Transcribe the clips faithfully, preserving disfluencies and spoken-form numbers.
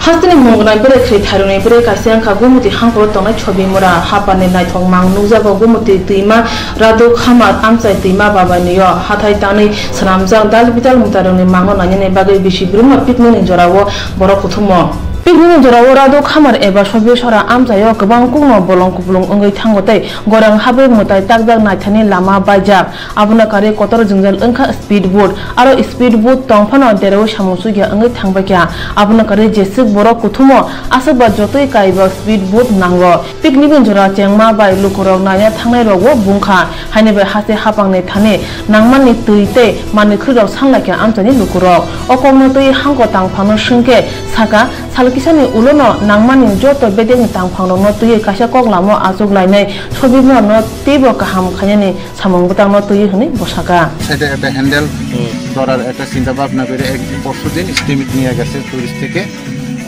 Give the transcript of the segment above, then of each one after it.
Hasteni mungwnai bwrwi khri thairungni bwrwi kaisa wngkha Gumoti hangkoro tongnai Chobimura. Haparni naithok mang nukjago Gumoti twima Rado Khamar amchai twima babainio hathai tanwi swnamjak dal bidal mwtairokni mango nainani bagwi bisi bwrwino picnicni jorao borok kuthumo. Picnicni jorao Rado Khamar eba Sobiswara amchaio kwbang kukno bolong kupulung wngwi thango tei gorang habwi mwtai takjak naithani lama baijak. Abono karwi kotor jwngjal wngkha speed boat. Aro speed boat tong phano deroi samung sukya wngwi thangbaikha. Abono karwi jeswk borok kuthumo aswkba jotoi kaibak speed boat nango. Picnicni jora chengma bai lukurok naina thangnairogo bungkha. Haini bai haste hapangni thani nangmani twi tei manwi khwrwirok sanlaikha amchaini lukurok. O kokno twi hangko tangphangno swngkhe saka, sal kisani ulono nangmani joto bedekni tangphangrokno twiwi kaisa kok lama achuk lainai Sobimurano teibo kaham khainani samung bwtangno twiwi hwnwi bwsaka. সাইডে একটা হ্যান্ডেল ধরার একটা চিন্তা ভাবনা করে এক পরশু দিন এস্টিমেট নিয়ে গেছে টুরিস্ট থেকে।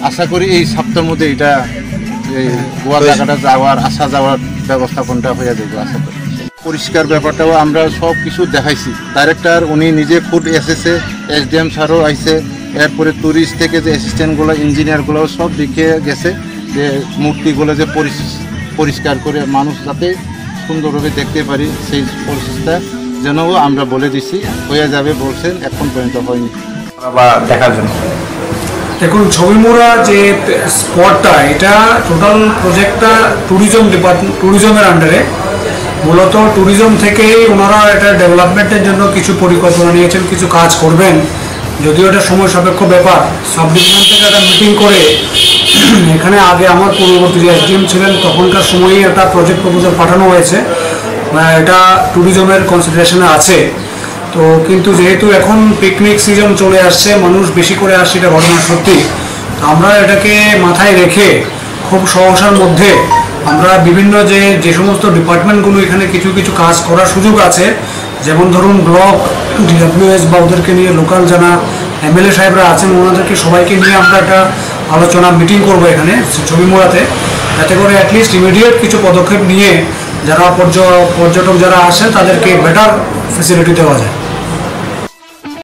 আশা করি এই সপ্তাহের মধ্যে এটা এই গোয়া বেশ। জায়গাটা যাওয়ার, আসা যাওয়ার ব্যবস্থাপনাটা হয়ে যাবে আশা করি। পরিষ্কার ব্যাপারটাও আমরা সব কিছু দেখাইছি। ডাইরেক্টর উনি নিজে খুদ এসেছে, এসডিএম স্যারও আইছে, এরপরে টুরিস্ট থেকে যে অ্যাসিস্ট্যান্টগুলো, ইঞ্জিনিয়ারগুলো সব দেখে গেছে যে মূর্তিগুলো যে পরিস-, পরিষ্কার করে মানুষ যাতে সুন্দরভাবে দেখতে পারি, সেই প্রসেসটা যেন আমরা বলে দিছি, হয়ে যাবে বলছেন, এখন পর্যন্ত হয়নি। বা দেখার জন্য। দেখুন, ছবিমুড়া যে স্পটটা, এটা টোটাল প্রজেক্টটা ট্যুরিজম ডিপার্টমেন্ট, ট্যুরিজমের আন্ডারে। মূলত ট্যুরিজম থেকেই ওনারা এটা ডেভেলপমেন্টের জন্য কিছু পরিকল্পনা নিয়েছেন, কিছু কাজ করবেন। যদিও এটা সময় সাপেক্ষ ব্যাপার, সাব ডিভিশন থেকে একটা মিটিং করে এখানে আগে আমার পূর্ববর্তী যে এসডিএম ছিলেন, তখনকার সময়েই একটা প্রজেক্ট প্রপোজাল পাঠানো হয়েছে। আহ, এটা ট্যুরিজমের কনসিডারেশনে আছে। তো কিন্তু যেহেতু এখন পিকনিক সিজন চলে আসছে, মানুষ বেশি করে আসছে, এটা ঘটনা সত্যি। তো আমরা এটাকে মাথায় রেখে খুব সহসার মধ্যে আমরা বিভিন্ন যে, যে সমস্ত ডিপার্টমেন্টগুলো এখানে কিছু কিছু কাজ করার সুযোগ আছে, যেমন ধরুন ব্লক, ডিডাব্লিউএস বা ওদেরকে নিয়ে লোকাল যারা এমএলএ সাহেবরা আছেন, ওনাদেরকে সবাইকে নিয়ে আমরা একটা আলোচনা মিটিং করবো এখানে ছবিমুড়াতে, যাতে করে অ্যাটলিস্ট ইমিডিয়েট কিছু পদক্ষেপ নিয়ে যারা পর্য-, পর্যটক যারা আসেন তাদেরকে বেটার ফেসিলিটি দেওয়া যায়।